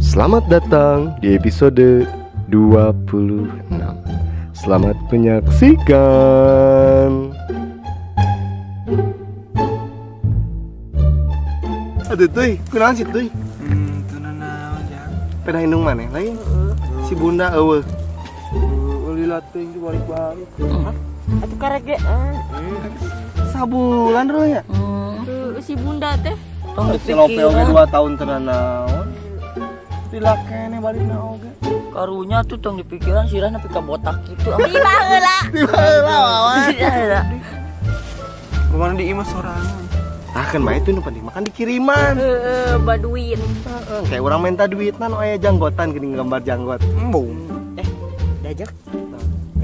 Selamat datang di episode 26. Selamat menyaksikan. Aduh tuy, kunaon sih tuy? Teu nanaon jang. Peda indung maneh lain? Si bunda euweuh. Lila teuing balik-balik. Atuh karek ge. Sabulan bro ya? Si bunda teh. Tong Si Lope oge dipikiran. 2 tahun teu nanaon. Lila keneh balikna oge. Karunya tuh tong dipikiran sirah nepi ka botak gitu. Tiba heula. Tiba heula wawan. Kumaha di imah sorangan. Ah kan bae tuh nu penting makan dikiriman. Heeh, baduit. Heeh, kayak orang minta duitna nu aya janggotan geuning gambar janggot. Embung. Dajak.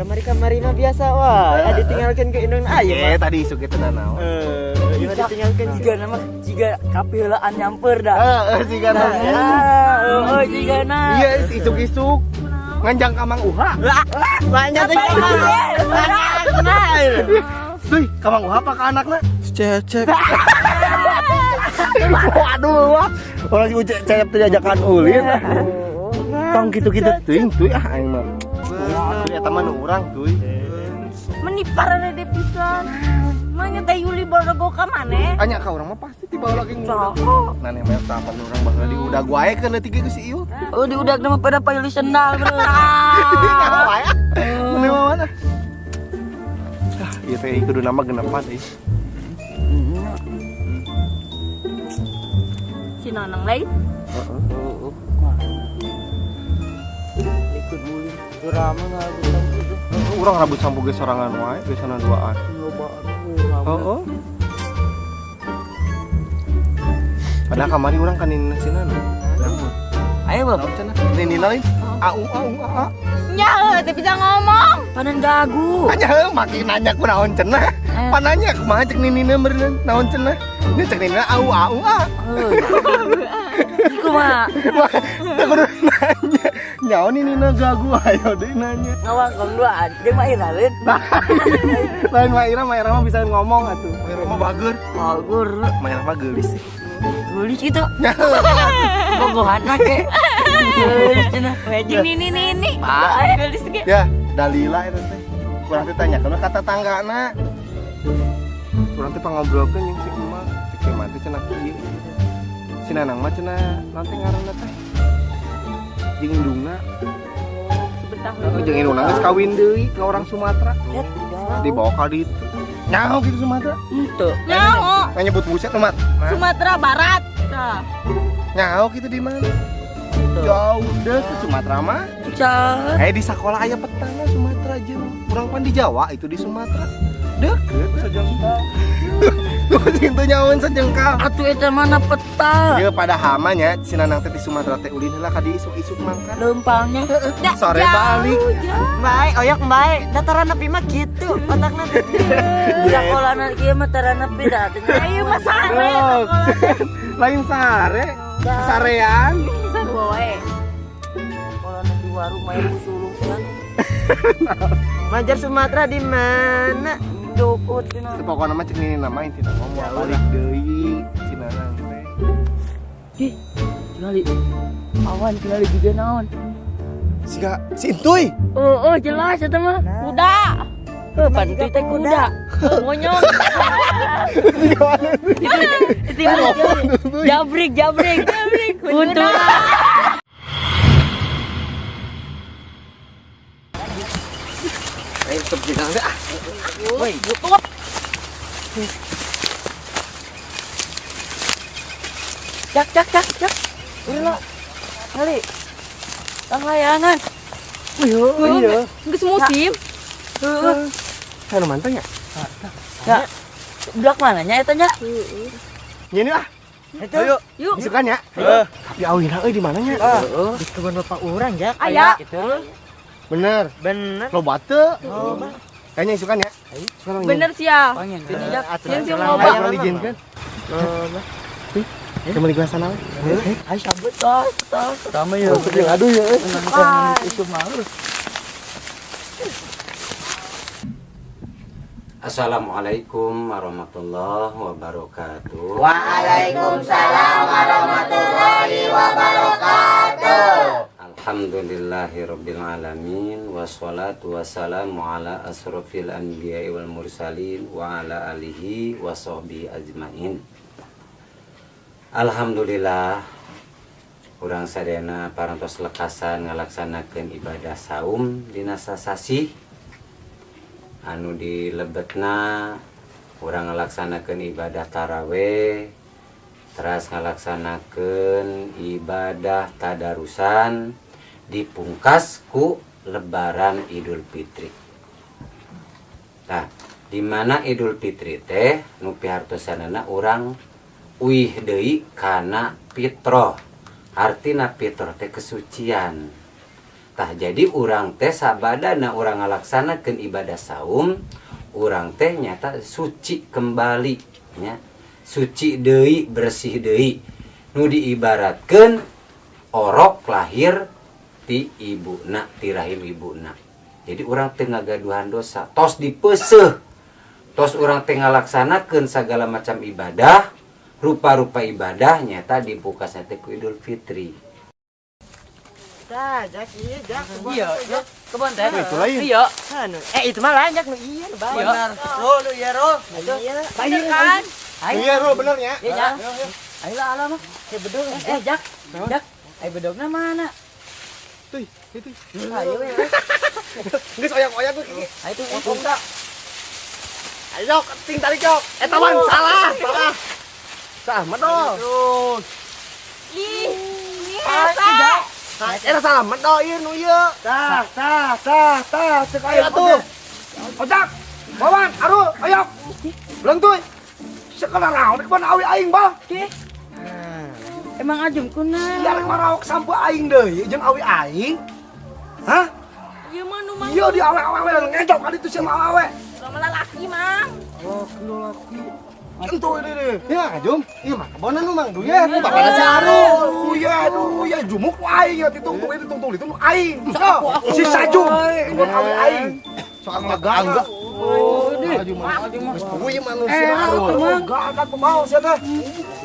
Kamari-kamari mah biasa wah, ya ditinggalkeun ke indung aya Eh tadi isuk kita nanaon. Eh, ieu ditinggalkeun Jika nama jika kapi heulaan nyamper dah. Heeh, siga Nah, nama. oh jika na. Iya, isuk-isuk nganjang ka Mang Uha. Banyak teh. Duh, ka Mang Uha apa ka anakna? Cecep. Waduh, wah. Orang si Ucek cecep teh diajakan ulin. Tong kitu-kitu teuing tuy ah aing mah. Wah, eta mah nu urang tuy. Meni parade pisan. Manya teh Yuli bodogo ka maneh. Anya ka urang mah pasti tiba lagi Cok. Nah, nih mah tapan urang bakal diudag wae keun leutik ge ku si Iul. Oh diudag nama pada payuli sendal bro. Nyawa wae. Meni mah mana? Ah, ieu teh kudu nama genepan euy. Si Nonong lain. Heeh. Ikut ulin. Rame nggak gitu. Urang rambut sampo ge sorangan wae, biasana duaan. Heeh. Padahal kamari urang kan nina sina nu. Ayo bang. Naon cenah? Nini lain. Au au a. Nya heuh teu bisa ngomong. Panen dagu. Anya heuh makin nanya ku naon cenah. Pananya kumaha cek ninina meureun naon cenah. Ini cek ninina au au a. Iku mah Wah, teu kudu nanya. Nyaon ninina gagu ayo deui nanya. ngawangkong duaan. Dia mah ira lain. Lain Mak Ira, Mak Ira mah bisa ngomong atuh. Mak Ira mah bager. Bagur. Mak Ira mah geulis sih. Geulis gitu. Nya Bogohan make. Geulis cenah. Jeung nini nini. Bae. Geulis ge. Ya, Dalila eta teh. Kurang teh tanya kana ka tatanggana. Kurang teh pangobrolkeun jeung si emak. Cek si emak teh cenah kieu. Si Nanang mah cenah naon teh ngaranna teh? Jeung indungna. Sebentar. Heeh, jeung indungna geus kawin deui ka orang Sumatera. Dibawa ka ditu. Nyaho gitu Sumatera. Henteu. Nyaho. Nyebut buset Mat. Sumatera Barat. Tah. Nyaho gitu di mana? Jauh deh ke Sumatera mah. Susah. Eh di sekolah aya petana Sumatera jeung urang pan di Jawa itu di Sumatera. Deket sejengkal. Tuh teu nyawan sejengkal. Atuh eta mana peta. Ieu pada hamanya si Nanang teh di Sumatera teh ulin heula ka di isuk-isuk mangkan. Lempangnya. Sore balik. Bae, oyok bae, dataran nepi mah kitu otakna teh. Sakolana kieu mah tara nepi da atuh. Ayo mah sare. Lain sare. Sarean. Sarua wae. Sakolana di warung mah sulung kan. Majar Sumatera di mana? Dukut cenah. Teu pokona mah cek nini nama intina mah moal balik deui si Nanang teh. Ih, tingali. Awan tingali juga naon. Siga si Intuy. Oh, oh jelas eta mah. Kuda. Heuh, pan teh kuda. Monyong. Tingali. Jabrik, jabrik. Jabrik. Kuda. Ayo stop jeung ah. Woi, butut. Jak, jak, jak, jak. Udah lah. Kali. Tang layangan. Wih, Iya. Geus musim. Heeh. Anu manteng ya? Ya. Belak mananya eta nya? Ini ah. Ayo, Yuk. isukan ya. Tapi awina euy di mananya? Di kebun bapak urang ya. Aya. Gitu. Bener. Bener. Loba teu. Kayaknya isukan ya. Isukan Bener sih ya. Panggil sini jak. Yang sih Loba. loba. Urang diizinkan. Loba. Kembali ke sana. Ayo sabut tas, tas. Rame ya. Aduh ya. Itu mah. Assalamualaikum warahmatullahi wabarakatuh. Waalaikumsalam warahmatullahi wabarakatuh. Alhamdulillahirabbil alamin, wassalatu wassalamu ala asrofil anbiya'i wal mursalin wa ala alihi wa sahbihi ajmain. Alhamdulillah, urang sadayana parantos lekasan ngalaksanakeun ibadah saum dina sasasih anu dilebetna urang ngalaksanakeun ibadah taraweh, teras ngalaksanakeun ibadah tadarusan, dipungkas ku Lebaran Idul Fitri. Nah, di mana Idul Fitri teh nu pihartosanana urang uih deui kana fitrah. Artina fitrah teh kesucian. Tah, jadi urang teh sabadana urang ngalaksanakeun ibadah saum, urang teh nyata suci kembali nya. Suci deui, bersih deui. Nu diibaratkeun orok lahir ti ibuna, ti rahim ibuna. Jadi urang teh ngagaduhan dosa, tos dipeuseuh. Tos urang teh ngalaksanakeun segala macam ibadah, rupa-rupa ibadah nyata dipungkasna teh ku Idul Fitri. Tah, Jak, iya, Jak. Iya, ya. Kebon teh. Itu lain. Iya. Anu, eh itu mah lain, Jak, nu iya nu bae. Iya. Rul, lu iya, Rul. Iya. Bener kan? Iya, Rul, bener ya. Iya, Jak. Ayo lah, alah mah. Ya bedog. Eh, Jak. Jak. Ayo bedogna mana? Tuh, itu. Ayo we. Geus oyak-oyak tuh kieu. Ayo tuh. Potong tak. Ayo, ting tarik, Cok. Eh, tawan, salah, salah. Salah, medol. Terus. Ih, ini hese. Nah, era salah medol ieu nu ieu. Tah, tah, tah, tah, cek Ayo ayo atuh. Ojak. Wawan, Arul, ayo. Belum tuh. Sekarang naon kebon awi aing, Bah. Emang Ajum kuna. Sia rek maraok sampe aing deui jeung awi aing. Hah? Ieu mah nu mang. Iya di awe-awe ngejok kali itu sia mah awe. Sama lalaki, Mang. Oh, laki. Tentu ini deh. Ya, Jum. Ieu mah kebonan nu Mang Duye, nu bapana si Arul. Aduh, ya, aduh, ya jumuk nu aing ya titungtung itu tungtung itu nu aing. Si Sajum, kebon awi aing. Soal enggak. Oh, di. Geus puguh manusia Arul. Enggak akan pemau sia teh.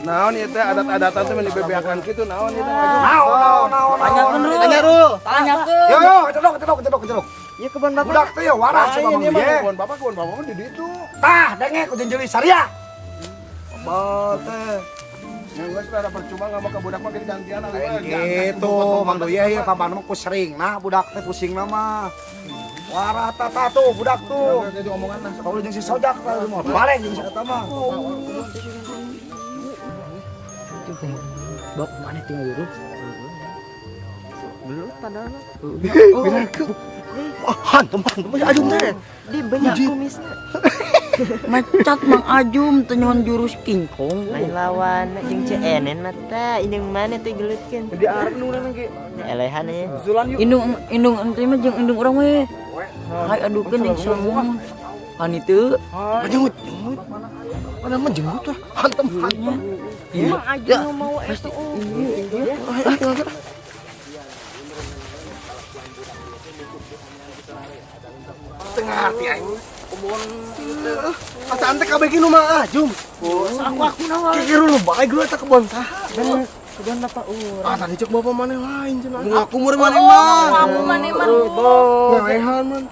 Naon ieu teh adat-adatan teh meni bebeakan kitu naon ieu teh? Naon, naon, naon, naon. Tanyakeun, Rul. Tanya Rul. Tanyakeun. Yo yo, cedok, cedok, cedok, cedok. Iya kebon bapak. Budak teh ya waras coba Lain Mang ieu mah Duye. kebon bapak mah di ditu. Tah, denge ku jeung jeuli saria. Bapak teh. Ya geus lah percuma enggak mau ke budak mah ge gantian Lain gitu, Mang Duye ya pampan mah ku sering nah budak teh pusing mah. Warah tata tuh budak tuh. Jadi omongan lah. Kalau jeung si Sojak tah mau balik jeung si eta mah. Bok mana tinggal dulu? Belum padahal mah. Wah, hantem hantem si Ajum teh. Di banyak kumisna. Mecat Mang Ajum teu nyawan jurus King Kong. Lain lawan jeung CNN mah tah, indung mana teh gelutkeun. Di arep nu nang ge. Elehan ya. Susulan yuk. Indung indung ente mah jeung indung urang we. Hai adukeun jeung semua. Kan itu Jenggut, jenggut. Mana mah jenggut lah. Hantem hantem. Mang Ajum nu mau eta oh. Tengah arti aing. Perasaan teh kabeh nu mah Ajum. aku nawa. Kira lu bae geus eta kebon saha. Kebon bapak urang. Ah tadi cek bapak maneh lain cenah. Ngaku meureun maneh mah. Aku maneh mah. Ngalehan man.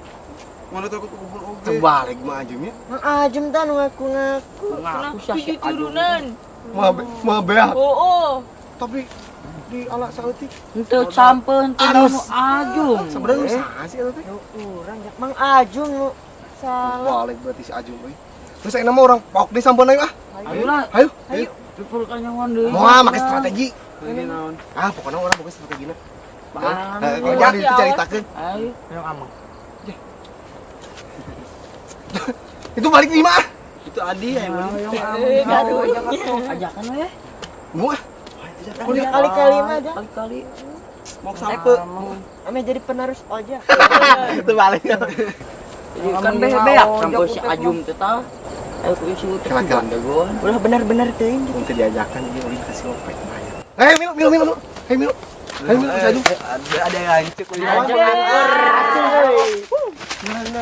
Mana takut ke kebun oge. Terbalik mah Ajum ya. Mang Ajum tah nu ngaku-ngaku. Ngaku sia si Tujuh Ajum. turunan. Mah beak. Oh, oh. Tapi di ala saeutik. Henteu sampe henteu nu Ajum. Sebenarnya nu saha sih eta teh? Nu urang jak Mang Ajum nu salah. Balik berarti si Ajum euy. Terus ayeuna mah urang pok deui sampeun ayo ah. Ayo lah, Ayo. Ayo. pipul kanyawan deui. Moal make strategi. Ini naon? Ah, pokoknya orang boga strategina. Bang. Nah, jadi diceritakeun. Ayo. Ayo amang. Itu balik lima ah. Itu Adi ya yang beli. Ajakan we. Mau ah. Kali-kali mah jak. Kali-kali. Mau sampe. Ame jadi penerus ojek. Itu balik. Jadi kan beak sampai si Ajum teh tah. Ayo ku isi teh. Kela-kela. Dagoan. Ulah bener-bener teuing gitu. Untuk diajakan ini ulin kasih lopek bayar. Eh, minum minum minum. Hei minum. Hei minum si Ajum. Ada yang hancur. Mana?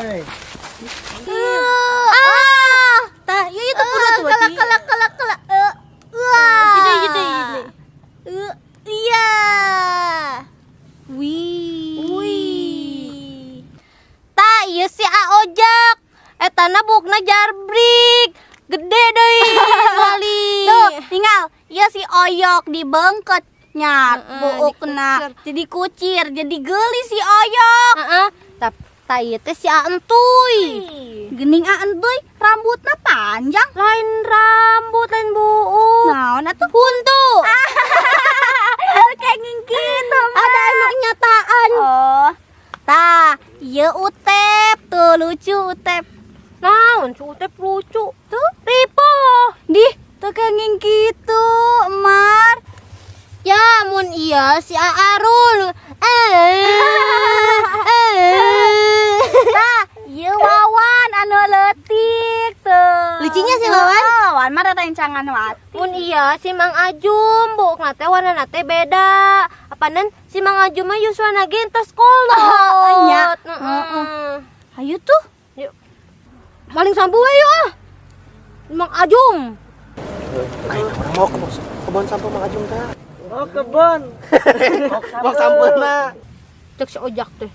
Ah, tah, ieu itu kudu tuh. Kala kala kala kala. Wah. Gitu gitu gitu. Iya. Wih. Eta buukna jarbrik. Gede deui kali. Tuh, tinggal ieu si Oyok dibengket nya buukna. Jadi kucir, jadi geulis si Oyok. Heeh. Tah ieu teh si Aentuy. Geuning Aentuy rambutna panjang. Lain rambut, lain buuk. Naon atuh? Huntu. Kenging kitu mah. Ada emang nyataan. Oh. Tah, ieu Utep tuh lucu Utep. Naon si Utep lucu. Tuh, ripo. Dih, teu kenging kitu, Mar. Ya, mun iya si Arul. Eh. Eh. Tah, ieu Wawan anu leutik tuh. Lucunya si Wawan? Oh, Wawan mah rencangan wati. Mun iya si Mang Ajum, buukna teh warnana teh beda. Apanan si Mang Ajum mah yuswana ge entos kolot. Oh, nya. Heeh. Hayu tuh. Yuk. Maling sampu we yuk ah. Mang Ajum. Ayo urang mau ke kebon sampeu Mang Ajum teh. Oh, kebon. Mau sampeuna. Cek si Ojak teh.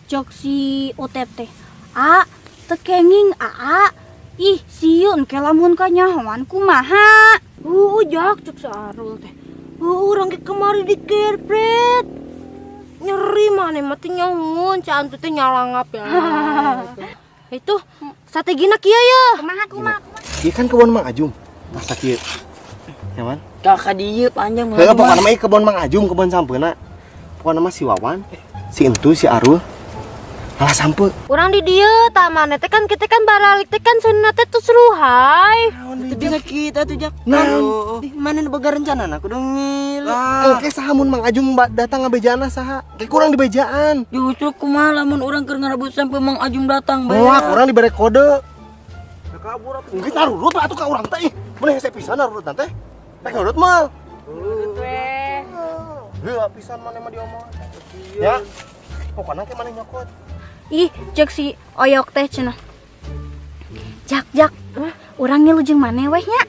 Cek si Utep teh. A, teu kenging aa. Ih, sieun ke lamun kanyahoan kumaha. Ojak cek si Arul teh. Urang ge kemari dikerpret. Nyeri maneh mah teh nyaun, si Antu teh nyalangap ya. Itu strategina kieu ya. Kumaha kumaha. Ieu kan kebon Mang Ajum. Tah sakieu. Ya man. Kakak dieu panjang. Heeh, pokokna mah ieu kebon Mang Ajum, kebon sampeuna. Pokokna mah si Wawan, si Entu, si Arul. Ngalah sampeu. Urang di dieu tah maneh teh kan kita kan baralik teh kan sunna teh tos ruhai. Itu dia kita tuh, Jak. Naon? Di mana nu boga rencana aku dong ngilu. Engke saha mun Mang Ajum datang ngabejana saha? Ke kurang dibejaan. Justru kumaha lamun urang keur ngarebut sampai Mang Ajum datang bae. Moal kurang dibere kode. Kabur atuh. Geus narurut atuh ka urang teh. Ih, mun hese pisan narurut teh. Rek nurut mah. Nurut we. Heula pisan maneh mah diomong. Ya. Pokona ke maneh nyokot. Ih, cek si Oyok teh cenah. Jak, jak. Urang ngilu jeung maneh weh nya.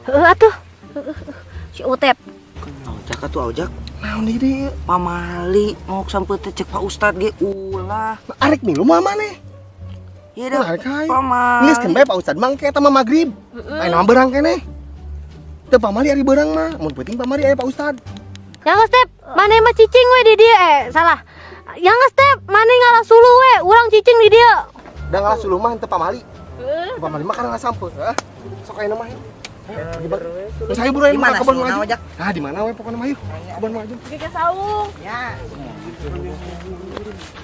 Heeh atuh. Si Utep. Ojak atuh ojak. Naon deui deui? Pamali ngok sampe teh cek Pak Ustad ge ulah. Arek milu mah maneh. Iya dah. Arek hayu. Pamali. Geus keun bae Pak Ustad mangke eta mah magrib. Ayeuna mah beurang keneh. Teu pamali ari beurang mah. Mun penting pamali aya Pak Ustad. Yang step, maneh mah cicing we di dieu salah. Yang step, maneh ngalah suluh we, urang cicing di dieu. Da ngalah suluh mah teu pamali. Teu pamali mah kana sampeu. Heuh. Sok ayeuna mah. Geus hayu buruan Di mana ka kebon sih, Mang Ajum. Ojak? Nah, di mana we pokona mah yuk. Kebon Mang Ajum. Ge ka saung. Ya.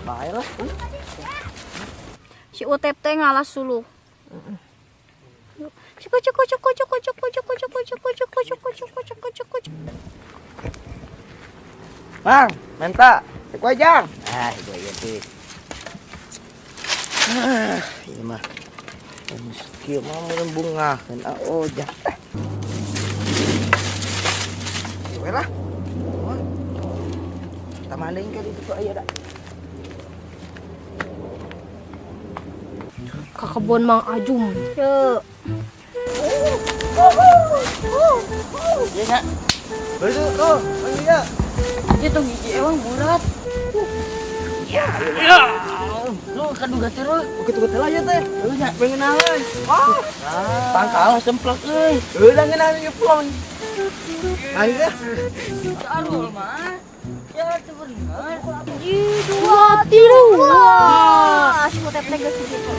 Bae lah. Si Utep teh ngalah suluh. Cukup cukup cukup cukup cukup cukup cukup cukup cukup cukup cukup cukup cukup. Bang, menta. Cek wae, Jang. Ah, itu ieu teh. Ah, ieu mah. Kieu mah meureun bungaheun ah Ojak. Ieu we lah. Tamahan deui ka ditu tuh aya da. Ka kebon Mang Ajum. Yuk. Iya nya. Beuh tuh, iya. Ieu tuh gigi ewang burat. Ya. Lu kaduga teh lu. Oke tuh teh lah ya teh. Lu nya pengenalan. Wah. Pangkal semplak euy. Udah ngeunaan ieu plong. Ayo ya. Arul mah. Ya teu bener. Dua, tilu. Wah, si Utep teh geus kitu.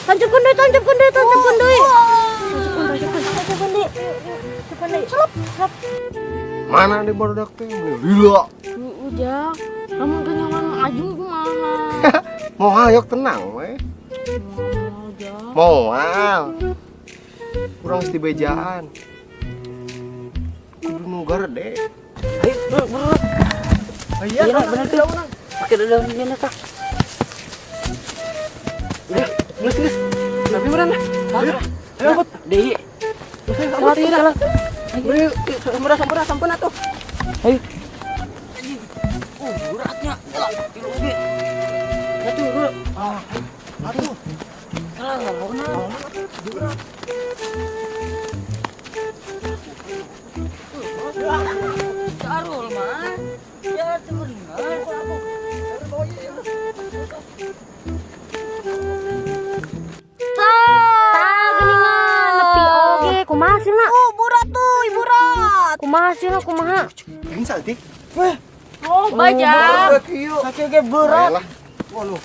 Tancapkeun deui, tancapkeun deui, tancapkeun deui. Tancapkeun, tancapkeun deui. Tancapkeun deui. Celup, celup. Mana deh barudak teh? Lila. Heeh, Jak. Lamun kanyahoan Mang Ajum kumaha? Moal yok tenang we. Moal. Kurang geus dibejaan. Kudu nu garede. Ayo, bro, bro. Iya, Iya, bener tuh. Pakai daun gini tah. Udah, geus geus. Tapi meureun lah. Ayo, ayo bot. Deui. Salah salah. Ayo, sampura sampura sampun atuh. Ayo. Beratnya. Tilu oge. Satu, dua. Ah, atuh. Kalah, lawan. Arul mah. Ya teu bener. Kumaha hasilna kumaha? Ini saeutik. Oh, bajak. Sakieu ge berat. Lah. Waduh.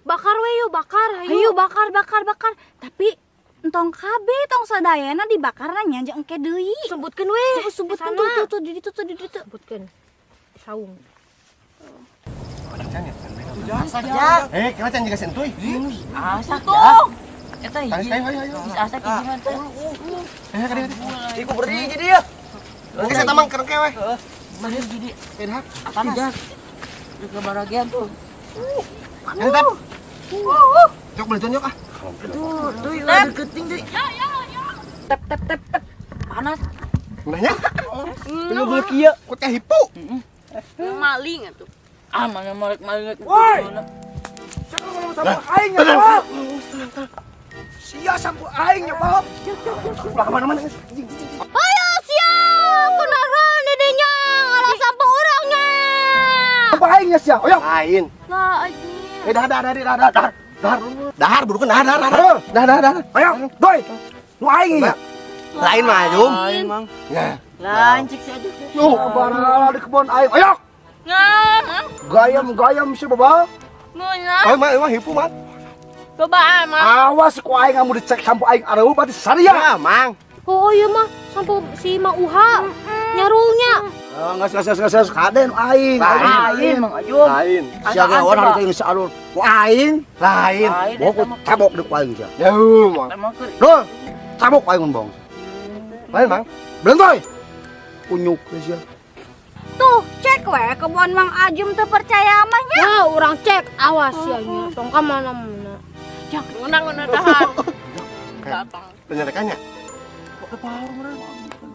Bakar we yuk, bakar. Hayu bakar bakar bakar. Tapi entong kabeh tong sadayana dibakarna nya jeung engke deui. Sebutkeun we. Tuh, sebutkeun tuh tuh tuh di ditu tuh di ditu. Sebutkeun. Saung. Asak jak. Eh, kira can juga sentuh. Asak jak. Eta Tangis hiji. ayo ayo ayo. Geus asak hiji mah teh. Eh, kadi kadi. Iku berdiri jadi ya. Oke, saya tamang kerengke we. Bener jadi Eh, dahar. akan jak. Ke baragian tuh. Ini tap. Jok beli tonjok ah. Tuh, tuh ulah deketing deui. Tep tep tep tep. Panas. Nanya. Lu beli kieu. Kok kayak hipu? Maling atuh. Ah, mana maling maling. Woi! Siapa ngomong sama aing ya, Bob? Sia sampu aing ya, Bob. Ulah kemana-mana. Ayo siap, kunaron didinya ngalah sampah orangnya. Sampu aing ya sia. Oyok. Lain. Lah anjing. Eh, dahar dahar dahar dahar dahar. Dahar. Dahar burukan dahar dahar dahar. Dahar dahar dahar. Oyok, doi. Nu aing ya. Lain mah, Jum. Lain, Mang. Ya. Lain cik si aduh. Nu barala di kebon aing. Oyok. Ngam, Gayam-gayam si Baba. ngeunah. Oh, mah mah hipu, Mang. Cobaan, Mang. Awas ku aing amun dicek sampu aing areuh berarti saria. Ya, Mang. Oh iya mah sampai si Mang Uha nyarulnya. Ngas ngas ngas ngas kade nu aing. Lain, Mang Ajum. Lain. Sia ge orang harus aing alur. Ku aing. Lain. Lain Bong ku tabok deuk ku aing sia. Ya, Mang. Emang keur Duh, tabok aing mun bong. Lain, Mang. Belentoy. Kunyuk sia. Tuh, cek we kebon Mang Ajum teu percaya mah nya. Ya orang cek awas ya nya. Tong ka mana-mana. jak ngeunah-ngeunah dahar. Datang. Tenyarekannya.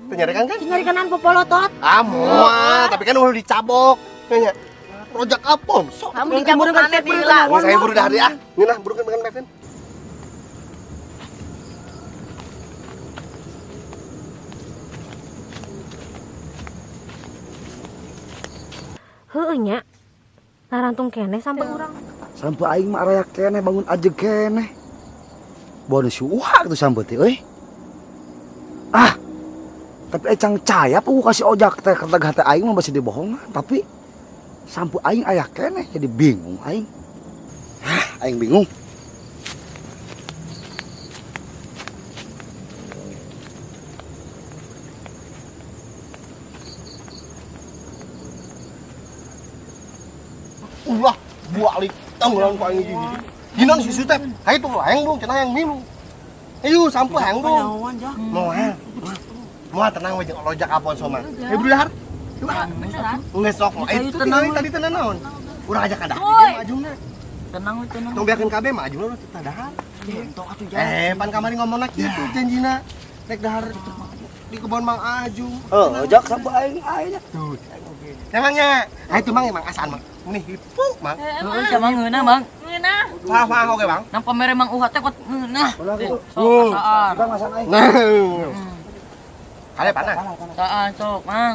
Tenyarekan kan? Nyari kanan popolotot. Ah, moal, tapi kan udah dicabok. Kayaknya. Rojak apom. Sok. Kamu dicabok mana bila? Ini saya buru dahar ah. Ngeunah burukan dengan Kevin. Heueuh nya. Narantung keneh sampai urang. Sampu aing mah araya keneh bangun ajeg keneh. Bon si Uha gitu sampu teh euy. Ah. Tapi ecang caya ku kasih ojak teh kerteg hate aing mah masih dibohongan, tapi sampu aing aya keneh jadi bingung aing. Hah, aing bingung. Ulah, balik tenggelam ku aing gini. Ginon si Sutep, hayu tuh hayang dong, cenah hayang milu. Ayo sampu hayang dong. Moal. Moal tenang we jeung rojak apon soma. Eh buru dahar. Nggak sok, itu tenang tadi tenang naon. Urang ajak ka dahar dia mah ajumna. Tenang we tenang. Tong beakeun kabeh mah ajumna urang teu dahar. Entong atuh jak. Eh, pan kamari ngomongna kitu janjina. Rek dahar di kebon Mang Ajum. Heuh, ojak sampu aing aing. Tuh, emangnya, ah itu mang emang asaan mang. Ini hipu mang. Heeh, sama ngeunah, Mang. Ngeunah. Wah, wah, oke bang. Nang pamere Mang Uha teh kot ngeunah. Ulah kitu. Sok asaan. Bukan ngasaan aing. Nah, kale panas. Saan sok, Mang.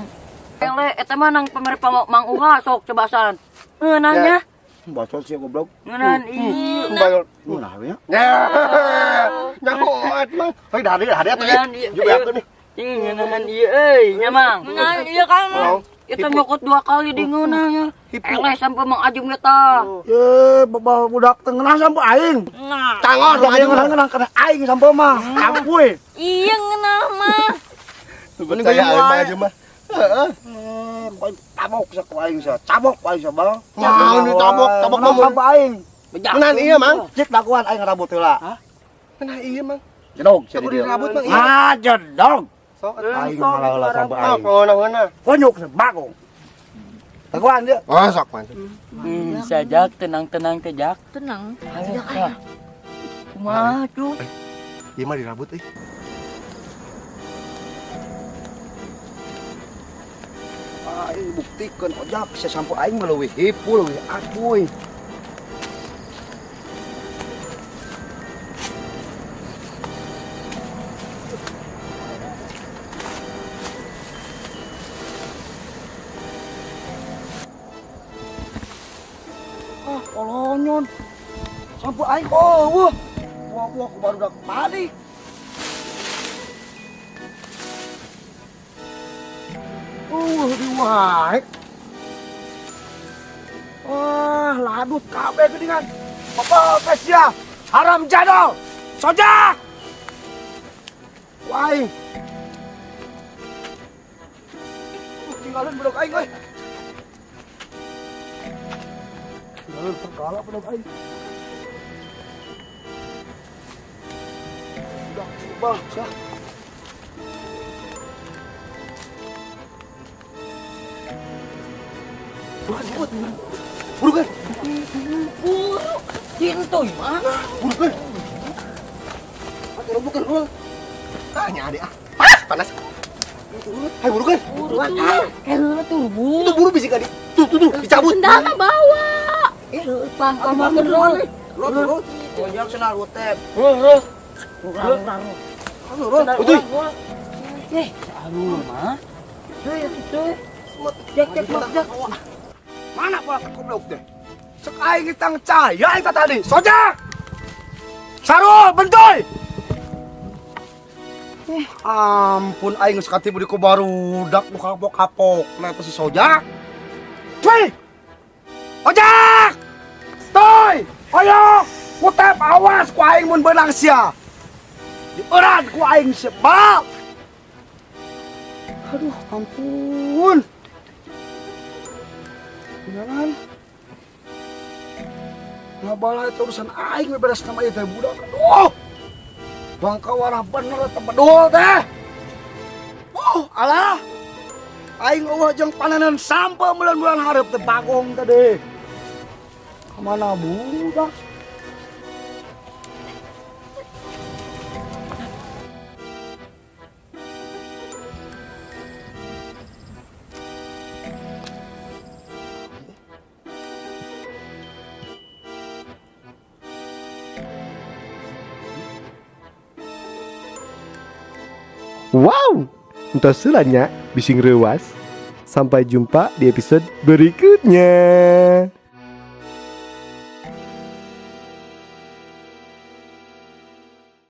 Ele eta mah nang pamere Mang Uha sok coba asaan. Ngeunah nya. Bacot sia goblok. Ngeunah ieu. Bayar. Ngeunah we nya. Ya, nyaho mang. Hei, dahar dahar atuh. Juga aku nih. Ih, ngeunahan ieu euy, nya Mang. Ngeunahan ieu kan. Oh. Eta nyokot 2 kali di ngeunah nya. Eleh sampai Mang Ajum eta. Ye, babal budak teh ngeunah sampu aing. Nah. Tangon Mang Ajum. Ngeunah ngeunah kana aing sampu mah. Kampuy. Iya ngeunah mah. Percaya aing Mang Ajum mah. Heeh. Tabok sia ku aing sia. Cabok ku aing sia, Bang. Naon ditabok, tabok mah sampu aing. Menan iya, Mang. Cek dakuan aing ngarabut heula. Nah iya, Mang. Jedog sia Aku di dieu. dirabut, Mang. Iya. Ah, jedog. Sok Aing ngalah sampu Ah, aing. ngeunah-ngeunah. Konyuk sia bagong. Dakuan dia. Oh, sok, Mang. Bisa jak tenang-tenang teh jak. Tenang. Ayo, tah. Kumaha tuh? Ieu mah dirabut euy. Aing buktikeun ojak sia sampu aing mah leuwih hipu leuwih akuy. Ah, kolonyon. Sampu aing oh, wah. Wah, wah, ku barudak tadi. Wae. Wah, ladut kabeh geuningan. Apa sia? Haram jadol. Sojak. Wah. Tinggalin bedog aing euy. Tinggalin segala bedog aing. Udah, bah, sia. Buruan, cepet. Buruan. Buru. Cintoy mah. Buruan. Atuh bukan lu. Ah, nyari ah. Panas, panas. Hai buruan. Buruan ah. Heula tuh bu. Itu buru bisa kali. Tuh, tuh, tuh, dicabut. Sendalna bawa. Eh, pang pang rol. Rol, rol. Ojak senal utep. Rol, rol. Urang, urang. Rol, rol. Eh, aduh mah. Hei, tuh. Jak, jak, jak. Mana bola goblok teh? Cek aing tang caya aing tadi. Sojak. Sarul bentoy. Ampun aing geus katipu di ku barudak nu kapok-kapok na eta si Sojak. Cuy. Ojak. Toy. Oyok. Kutep awas ku aing mun beunang sia. Dieuran ku aing sia. Bal. Aduh, ampun. Beneran. Ngabala itu urusan aing beres nama ieu teh budak. Aduh. Bangka warah bener eta bedul teh. Alah. Aing eueuh jeung panenan sampeu bulan-bulan hareup teh bagong tadi. Kemana budak? Wow, entos nya bising reuwas. Sampai jumpa di episode berikutnya.